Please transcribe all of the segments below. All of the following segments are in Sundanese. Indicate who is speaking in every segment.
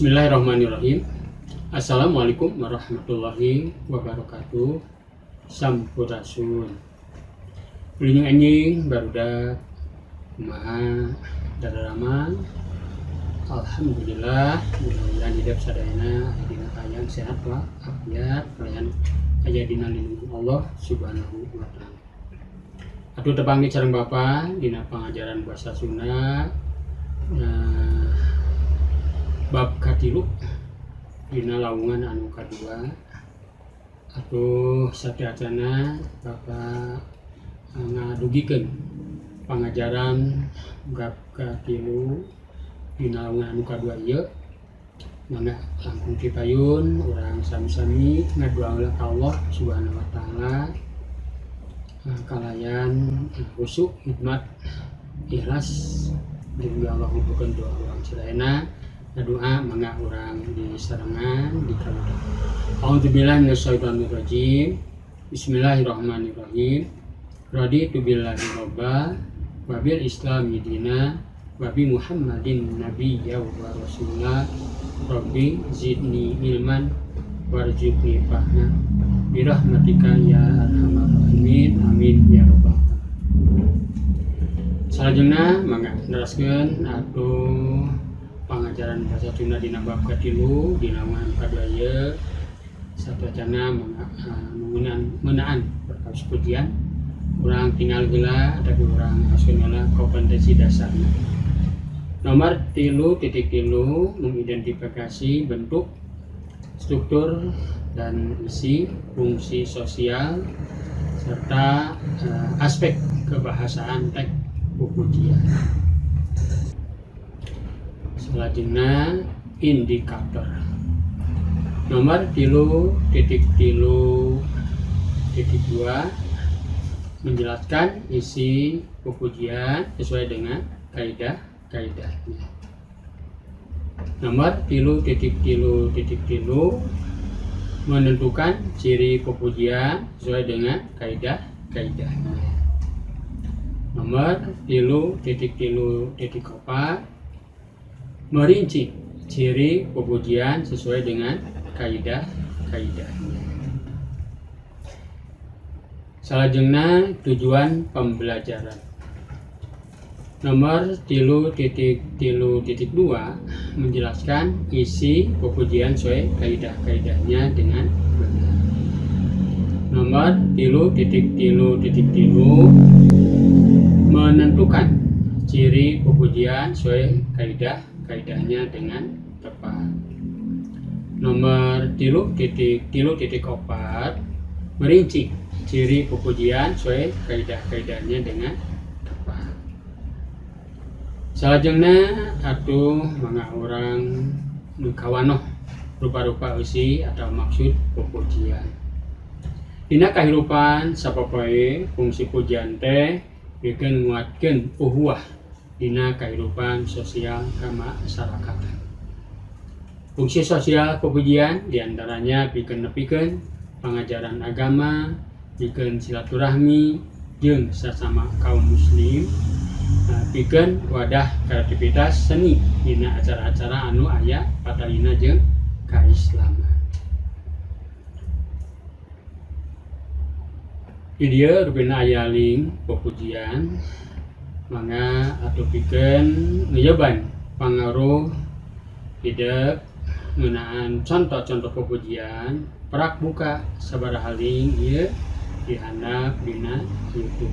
Speaker 1: Bismillahirrahmanirrahim. Assalamualaikum warahmatullahi wabarakatuh. Sampurasun. Wilujeng enjing, barudak. Kumaha daramang? Alhamdulillah, mudah-mudahan hidup sadayana aya dina kaayaan sehat walafiat kaliyan aya dina lindungan Allah Subhanahu wa Ta'ala. Atuh tepang deui sareng Bapak dina pangajaran bahasa Sunda. Nah, bab katilu dina lawungan anu kadua. Atuh sateuacana Bapak ngadugikeun pangajaran bab katilu dina lawungan anu kadua ieu. Mangga langkung ti payun urang sami-sami ngadoa ka Allah Subhanahu wa Ta'ala kalayan khusyuk, hikmat, ikhlas jeung Allah ngabulkeun doa urang sadayana. Ngadoa mangga urang disarengan di kaludah. A'udzubillahi minasyaitonirrajim. Bismillahirrahmanirrahim. Raditu billahi robba wa bil islami dina wa bi Muhammadin nabiyya wa rasula. Rabbi zidni ilman warzuqni fahma birahmatika ya arhamar rahimin. Amin ya rabbal alamin. Salajengna mangga neraskeun atuh pangajaran bahasa Sunda dina bab katilu dina lawungan kadua ieu. Sateuacana mangga ngeunaan perkawis pujian urang tinggal heula, tapi urang askeun heula kompetensi dasarna. Nomor 3.3, mengidentifikasi bentuk, struktur, dan isi, fungsi sosial, serta aspek kebahasaan teks pupujian. Selanjutnya indikator. Nomor 3.3.2, menjelaskan isi pupujian sesuai dengan kaidah kaidahnya. Nomor 3.3.3, menentukan ciri pupujian sesuai dengan kaidah kaidahnya. Nomor 3.3.4, merinci ciri pupujian sesuai dengan kaidah kaidahnya. Salajengna tujuan pembelajaran. Nomor 3.3.2, menjelaskan isi pupujian sesuai kaidah-kaidahnya dengan benar. Nomor 3.3.3, menentukan ciri pupujian sesuai kaidah-kaidahnya dengan tepat. Nomor 3.3.4, merinci ciri pupujian sesuai kaidah-kaidahnya dengan tepat. Salajengna atuh mangga urang kawanoh rupa-rupa eusi atau maksud pupujian. Dina kahirupan sapopoe, fungsi pujian teh pikeun nguatkeun ukhuwah dina kahirupan sosial kamasyarakatan. Fungsi sosial pupujian diantaranya pikeun nepikeun pangajaran agama, pikeun silaturahmi jeung sasama kaum muslim, pikeun wadah kreativitas seni dina acara-acara anu aya patalina jeung kaislaman. Di dieu rupina aya link pupujian. Mangga atuh pikeun ngejeban pangaruh hidep ngeunaan contoh-contoh pupujian, prak buka sabaraha link ieu di handap dina YouTube.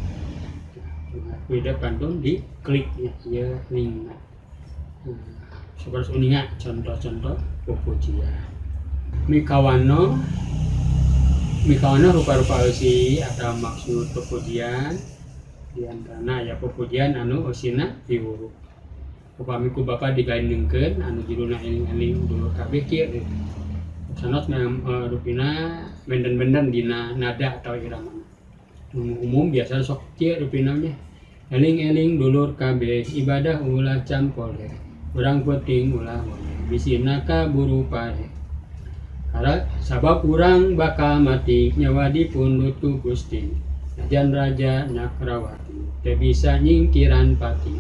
Speaker 1: Hidep kantun diklik ya ieu linkna supados uninga contoh-contoh pupujian. Mikawanoh rupa-rupa eusi atau maksud pupujian, diantarana aya pupujian anu eusina piwuruh. Upami ku Bapak digandengkeun anu judulna Eling-eling Dulur Kabeh kieu sanos rupina benten-benten dina nada atau irama. Umum biasa sok kieu rupina nya: Eling-eling dulur kabeh, ibadah ulah campole, urang penting ulah woleh, bisina kaburu paeh. Karena sabab urang bakal mati, nyawa dipundut ku Gusti. Najan raja nyakrawati teu bisa nyingkiran pati.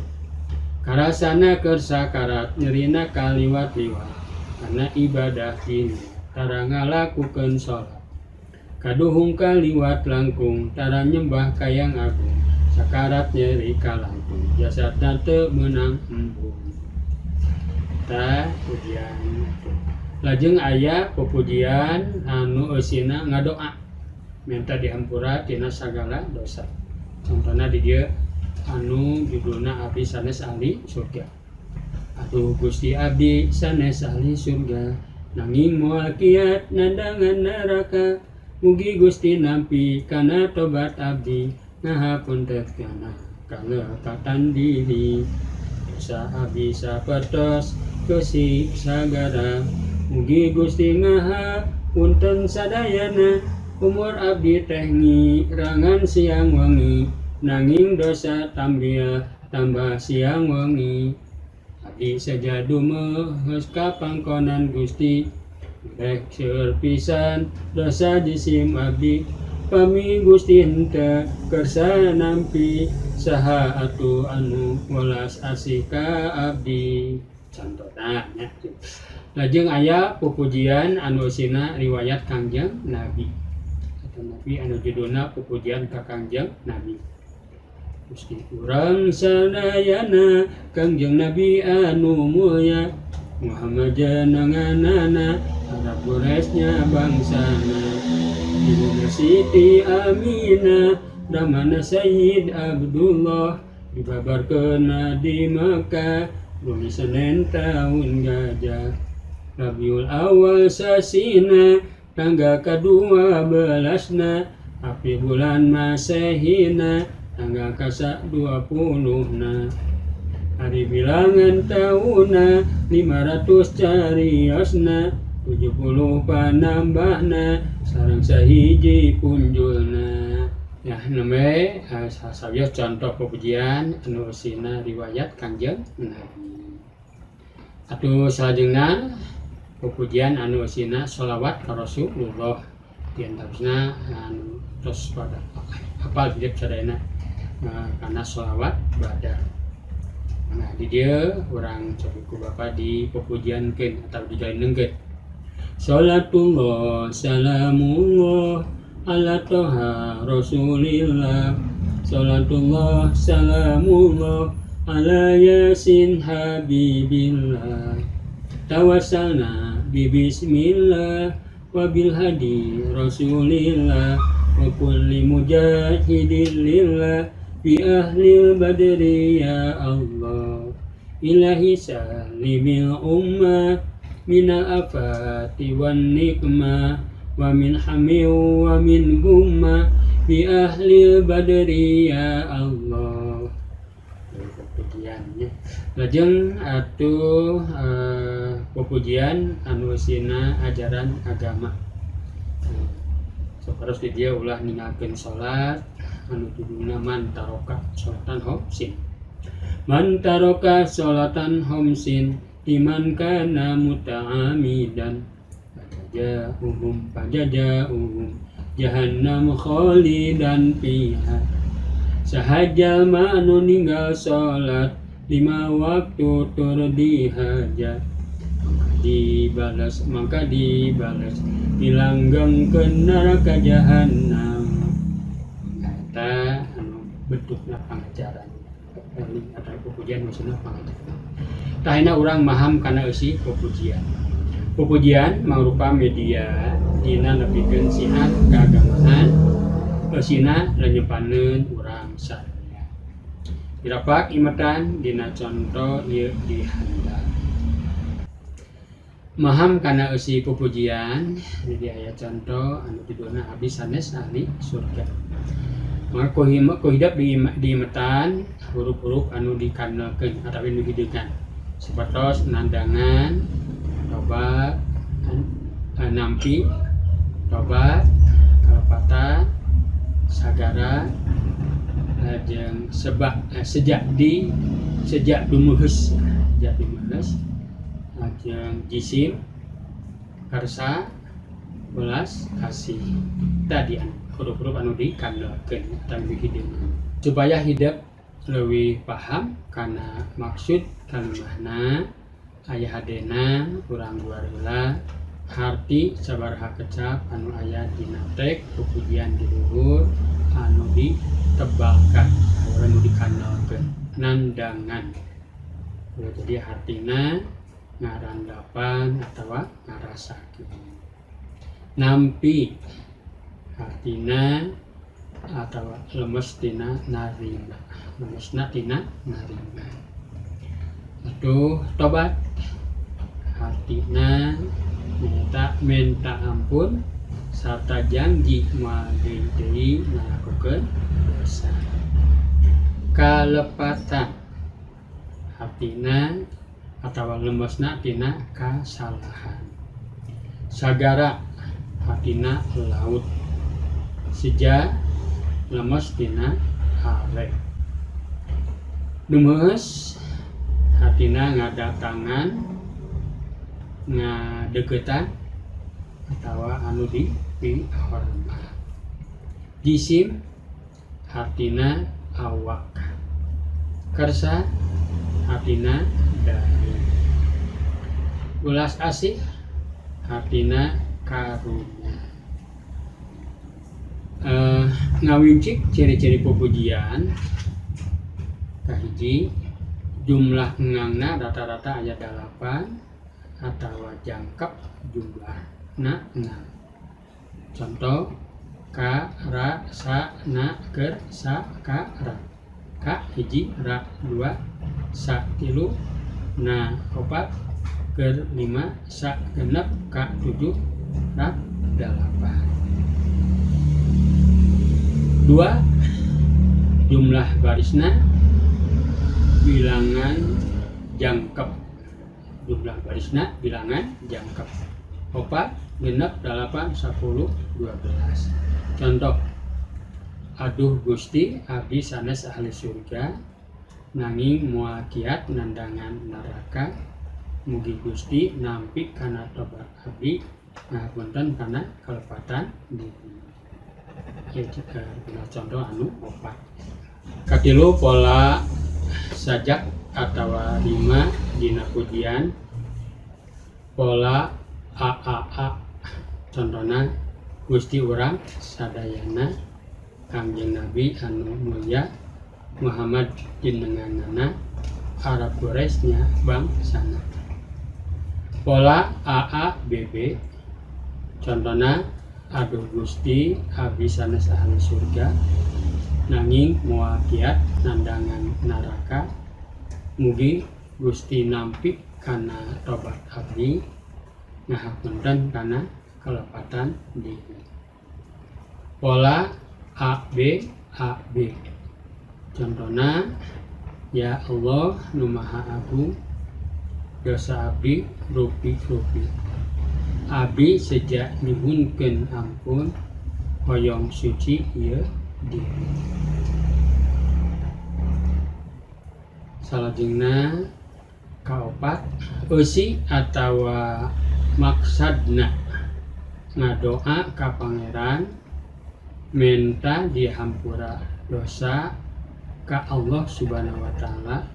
Speaker 1: Karasana keur sakarat, nyerina kaliwat-liwat. Kana ibadah bingung tara ngalakukeun salat. Kaduhung kaliwat langkung tara nyembah ka Yang Agung. Sakarat nyeri kalangkung jasadna teu meunang embung. Eta pujian atuh. Lajeng aya pupujian anu eusina ngadoa menta dihampura tina sagala dosa. Contona di dieu anu judulna Abdi Sanes Ahli Surga. Aduh Gusti, abdi sanes ahli surga, nanging moal kiat nandangan neraka. Mugi Gusti nampi kana tobat abdi, ngahapunten kana kalepatan diri. Dosa abdi sapertos keusik sagara, mugi Gusti ngahapunten sadayana. Umur abdi teh ngirangan siang wengi, nanging dosa tambah tambah siang wengi. Abdi seja dumeheus ka pangkonan Gusti, rek seueur pisan dosa jisim abdi. Pami Gusti henteu kersa nampi, saha atuh anu welas asih ka abdi? Contona nya. Lajeng aya pupujian anu eusina riwayat Kangjeng Nabi atau Nabi anu judulna Pupujian ka Kangjeng Nabi. Gusti urang sadayana, Kangjeng Nabi anu mulya, Muhammad jenenganana, Arab Quraisy bangsana. Ibuna Siti Aminah, Ramana Sayyid Abdullah, dibabarkeunna di Mekah bumi Senen tahun gajah, Rabiul Awal sasina, tanggal kadua belasna, api bulan Masehina tanggal kasa 20na. Hari bilangan tahunna 500 cariosna, 70 panambahna sareng sahiji punjulna. Ya, nembe sawios contoh pupujian anu eusina riwayat Kangjeng Nabi. Atuh salajengna pupujian anu eusina sholawat ka Rasulullah, diantarasna anu tos pada hafal hidep sadayana kana sholawat Badar. Nah, di dieu urang cobi ku Bapak di pupujiankeun atau dijalinkeun. Salatullah salamullah ala Toha Rasulillah. Salatullah salamullah ala Yasin Habibillah. Tawassalna bi bismillah wabil hadi Rasulillah wa kulli mujahidin lillah bi ahlil badri ya Allah. Ilahi salimil ummah minal afati wan nikmah wa min hammi wa min gumma bi ahlil badri ya Allah. Pupujiannya. Lajeng atuh pupujian anu eusina ajaran agama. Saparos di dieu ulah ninggalkeun salat anu judulna Man Taroka Sholatan Khomsin. Man taroka sholatan khomsin liman kana muta'amidan fajazauhum fajazauhum jahannam khalidan fiha. Saha jalma anu ninggal salat lima waktu tur dihaja, maka dibalas, maka dibalas dilanggengkeun neraka jahannam. Eta anu bentukna pangajaran atau pupujian, maksudna pangajaran. Tah, ayeuna urang maham kana eusi pupujian. Pupujian mangrupa media dina nepikeun syiar keagamaan, eusina lenyepaneun urang sadaya. Dirapak imetan dina conto ieu di handap. Maham kana eusi pupujian, jadi aya conto anu judulna Abdi Sanes Ahli Surga. Maka ku hidep diimetan huruf-huruf anu dikandelkeun atawa nu hideungan, sapertos nandangan, tobat, nampi, tobat, kalepatan, sagara, lajeng sebab, sejak di sejak dumuheus, sejak dumuheus, lajeng jisim, karsa, welas kasih. Tadi anu huruf-huruf anu dikandelkeun atawa dihideungan supaya hidep leuwih paham kana maksud kalimahna. Aya hadena urang guar heula harti sabaraha kecap anu aya dina teks pupujian di luhur anu ditebalkan anu dikandalkeun nandangan. Jadi hartina ngarandapan atawa ngarasakeun. Nampi hartina atawa lemes tina narima, lemesna tina narima. Atuh tobat hartina nyaeta menta ampun sarta janji moal deui-deui ngalakukeun dosa. Kalepatan hartina atawa lemesna tina kasalahan. Sagara hartina laut. Seja lemes tina are. Dumeus hartina ngadatangan, ngadeukeutan atawa anu dipihormat. Jisim hartina awak. Kersa hartina dahi. Welas asih hartina karunya. Ngawincik ciri-ciri pupujian kahiji jumlah engangna rata-rata aya 8 atawa jangkep jumlahna engang. Contoh ka ra sa na ker sa ka ra. Ka hiji ra 2 sa 3 na 4 ker 5 sa 6 ka 7 ra 8. 2 jumlah barisna bilangan jangkep. Jumlah barisna bilangan jangkep. 4 6 8 10 12. Contoh aduh Gusti abdi sanes ahli surga nanging moal kiat nandangan neraka mugi Gusti nampi kana tobat abdi ngapunten kana kalepatan diri. Ya, contoh anu 4. Katilu pola sajak atawa rima dina pujian pola AAA. Contohna Gusti urang sadayana Kangjeng Nabi anu mulia Muhammad jenenganana Arab Quraisy nya bangsana. Pola AABB. Contohna aduh Gusti abdi sanes ahli surga nanging moal kiat nandangan neraka mugi Gusti nampi kana tobat abdi ngahapunten kana kalepatan diri. Pola AB AB. Contohna ya Allah nu Maha Agung dosa abdi rupi-rupi abdi sejak nyuhunkeun ampun hoyong suci ieu diri. Salajengna kaopat eusi atawa maksadna ngadoa ka pangeran menta dihampura dosa ka Allah Subhanahu wa taala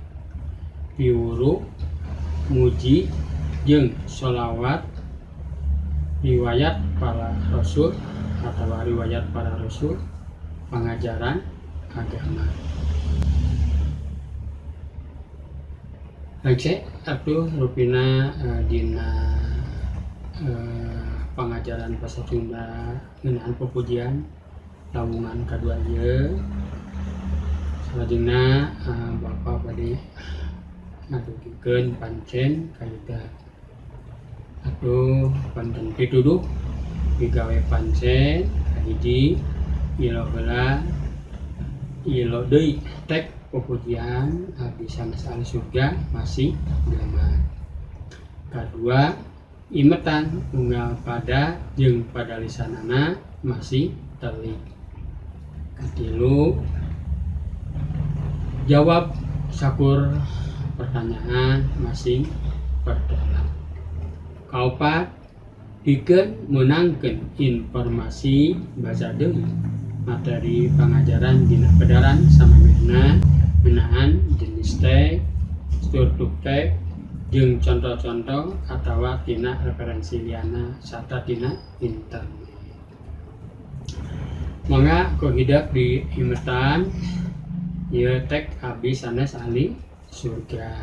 Speaker 1: piwuru muji jeung sholawat riwayat para rasul atau riwayat para rasul pengajaran agama. Oke, atuh rupina dina pengajaran bahasa Sunda ngeunaan pupujian lawungan kadua ieu. Salajengna Bapak bade ngadugikeun pancen kayuda. Atuh panten pituduh digawe pancen kahiji ilo heula ilo deui tek pupujian abdi sanes ahli surga masih gambar. Kadua imetan unggal pada jeung pada lisanana masih telik. Katilu jawab sakur pertanyaan masing pertolak. Kaopat pikeun meunangkeun informasi baca deui materi pangajaran dina pedaran samemehna ngeunaan jenis teks, struktur teks, Jeung conto-conto atawa tina referensi liana sarta tina internet. Mangga ku hidep diimetan ieu teks abdi sanes ahli surga.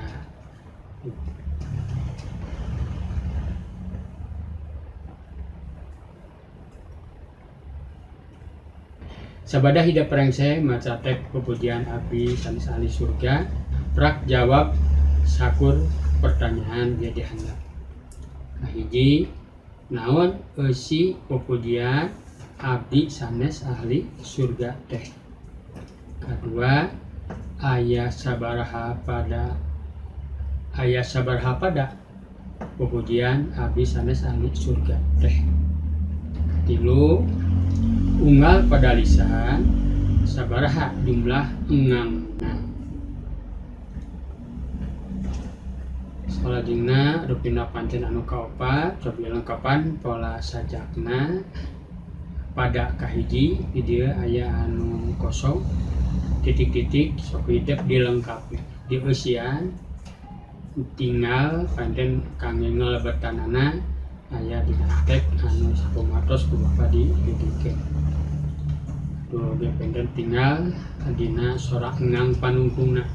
Speaker 1: Sabada hidep rengse maca teks pupujian abdi sanes ahli surga, prak jawab sakur pertanyaan ieu di handap. Kahiji, naon eusi pupujian abdi sanes ahli surga teh? Kadua, aya sabaraha pada pupujian abdi sanes ahli surga teh? Katilu, unggal pada lisan sabaraha jumlah engangna? Salajengna rupina pancen anu kaopat, cobi lengkapan pola sajakna. Pada kahiji di dieu aya anu kosong titik-titik, sok hidep dilengkapi, dieusian, tinggal panten kangge ngalebetanana aya dina teks anu sakumaha ku Bapak didugikeun. Tuh ge panten tinggal dina sora engang panungtungna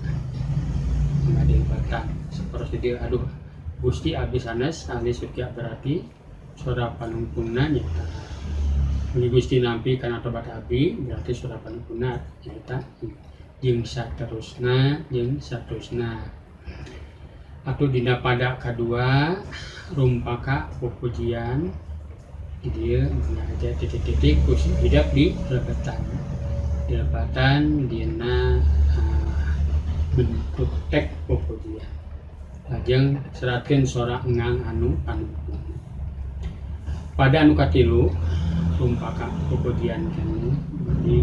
Speaker 1: dilebatan sapertos di dieu. Aduh Gusti, abdi sanes ahli surga, berarti sora panungtungna nyaeta. Mugi Gusti nampi kana tobat abdi, berarti sora panungtungna nyaeta, jeung saterusna jeung saterusna. Atuh dina pada kadua, rumpaka pupujian di dieu aya titik-titik, khusus hidep di lebatan dilebatan dina bentuk teks pupujian, lajeng seratkeun sora engang anu panungtung. Pada anu katilu, rumpaka pupujian keneh, jadi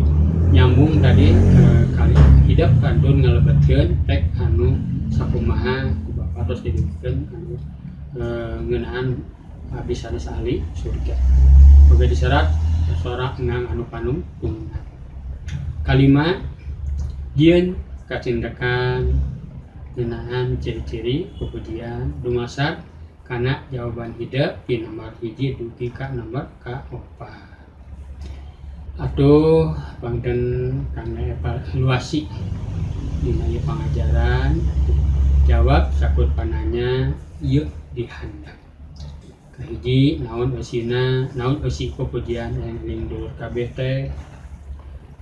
Speaker 1: nyambung tadi kali hidep kantun ngalebetkeun teks anu sakumaha ku Bapak tos didugikeun anu ngeunaan abdi sanes ahli surga. Oge diserat sora engang anu panungtungna. Kalima, jieun kacindekan ngeunaan ciri-ciri pupujian dumasar kana jawaban hidep di nomor 1 dugi ka nomor 4. Atuh panginten kangge evaluasi dina ieu pangajaran, jawab sakur pananya ieu di handap. Kahiji, naon eusina, naon eusi pupujian eling dulur kabeh teh?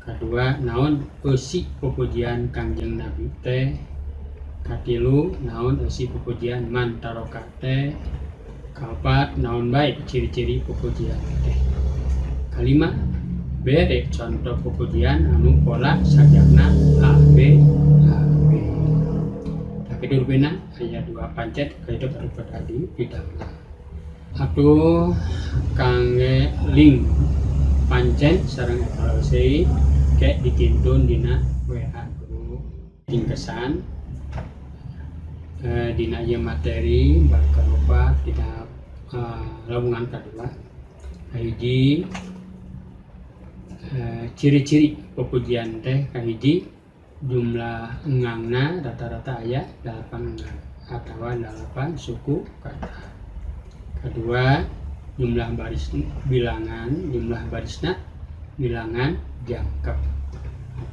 Speaker 1: Kadua, naon eusi pupujian Kangjeng Nabi teh? Katilu, naon eusi pupujian man taroka teh? Kaopat, naon bae ciri-ciri pupujian teh? Kalima, bere contoh pupujian anu pola sajakna A B A B. Tah kitu rupina aya dua pancet ka anu tadi didamel. Atuh kangge link pancen sareng evaluasi ke dikintun dina WA grup. Ringkesan dina ieu materi bab kaopat dina lawungan kadua. Kahiji, ciri-ciri pupujian teh, kahiji jumlah engangna rata-rata aya 8 engang atawa 8 suku kata. Kedua, jumlah baris bilangan, jumlah barisna bilangan jangkep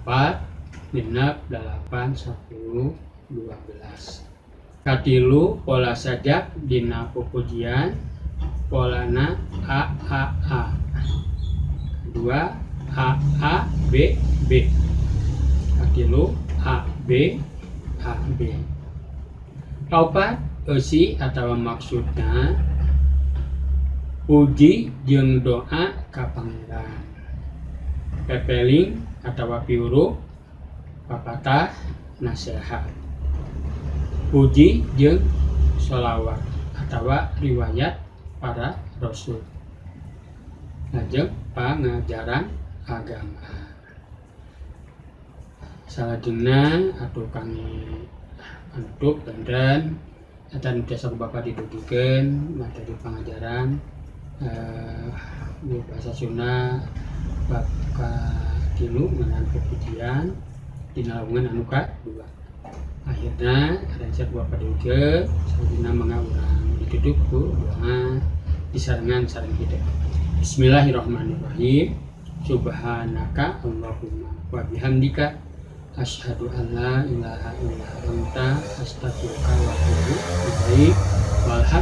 Speaker 1: 4, 6, 8, 10, 12. Katilu, pola sajak dina pupujian polana A A A, kedua A A B B, katilu A B A B. Kaopat, eusi atau maksudna puji jeung doa ka Pangeran, pepeling atawa piwuruk, papatah, nasehat, puji jeung sholawat atawa riwayat para rasul, lajeng pangajaran agama. Salajengna atuh kangge panutup, panginten eta nu tiasa ku Bapak didugikeun materi pangajaran di bahasa Sunda bab katilu ngeunaan pupujian dina lawungan anu kadua. Akhirnya rancak Bapak juga sadina, mangga urang ditutup ku doa disarengan sareng kita. Bismillahirrahmanirrahim. Subhanaka Allahumma wa bihamdika, asyhadu an la ilaha illa anta, astaghfiruka wa atubu ilaik. Walhamdulillah.